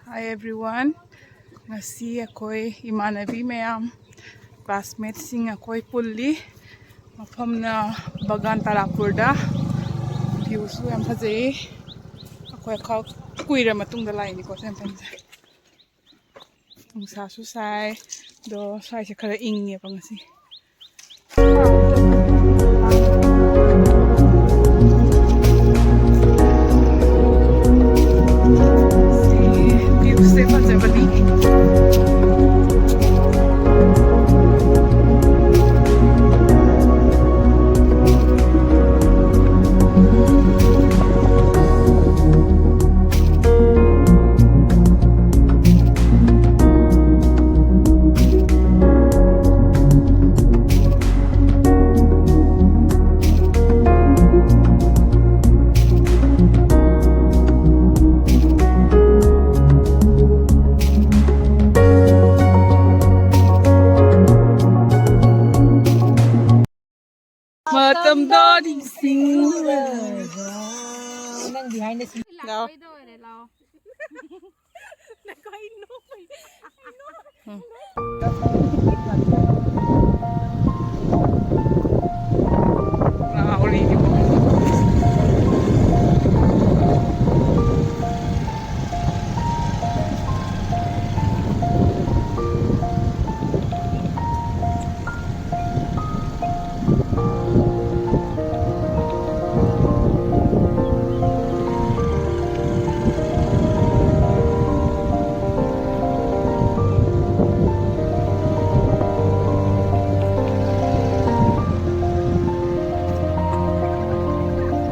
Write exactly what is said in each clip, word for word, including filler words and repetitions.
Hi everyone, ꯉꯁꯤ ꯑꯩꯈꯣꯏ ꯏꯃꯥꯟꯅꯕꯤ ꯃꯌꯥꯝ, ꯀ꯭ꯂꯥꯁꯃꯦꯠꯁꯤꯡ ꯑꯩꯈꯣꯏ ꯄꯨꯜꯂꯤ꯫ ꯃꯐꯝꯅ ꯕꯒꯥꯟ ꯇꯥꯔꯥꯄꯨꯔꯗ꯫ ꯚ꯭ꯌꯨꯁꯨ ꯌꯥꯝ ꯐꯖꯩ꯫ ꯑꯩꯈꯣꯏ ꯈꯔ ꯀꯨꯏꯔ ꯃꯇꯨꯡꯗ ꯂꯥꯛꯏꯅꯤꯀꯣ ꯁꯤ ꯃꯐꯝꯁꯦ꯫ ꯅꯨꯡꯁꯥꯁꯨ ꯁꯥꯏ, ꯑꯗꯣ ꯁ꯭ꯋꯥꯏꯁꯦ ꯈꯔ ꯏꯪꯉꯦꯕ ꯉꯁꯤ꯫ ꯚ꯭ꯌꯨꯁꯦ ꯐꯖꯕꯅꯤ꯫ ꯃꯇꯝꯗꯣ ꯅꯤꯡꯁꯤꯡꯂꯒ꯫ ꯅꯪꯗꯤ ꯍꯥꯏꯅ ꯁꯤ ꯂꯥꯛꯑꯣ꯫ ꯂꯥꯛꯄꯩꯗꯣ ꯑꯣꯏꯔꯦ, ꯂꯥꯛꯑꯣ꯫ ꯅꯈꯣꯏ ꯅꯣꯛꯄꯩ꯫ ꯎꯝ꯫ ꯉꯥꯎꯔꯤꯅꯤꯕꯣ꯫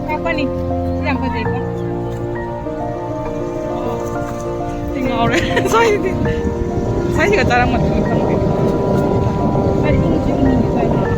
ꯀꯥꯞꯄꯅꯤ꯫ ꯁꯤ ꯌꯥꯝ ꯐꯖꯩꯀꯣ꯫ ꯁꯤ ꯉꯥꯎꯔꯦ꯫ ꯁ꯭ꯋꯥꯏꯗꯤ꯫ ꯁ꯭ꯋꯥꯏꯁꯤꯒ ꯆꯥꯔꯝꯒꯗ꯭ꯔꯗꯤ ꯈꯪꯗꯦ꯫ ꯁ꯭ꯋꯥꯏ ꯏꯪꯁꯨ ꯏꯪꯅꯤ ꯁ꯭ꯋꯥꯏꯗꯤ꯫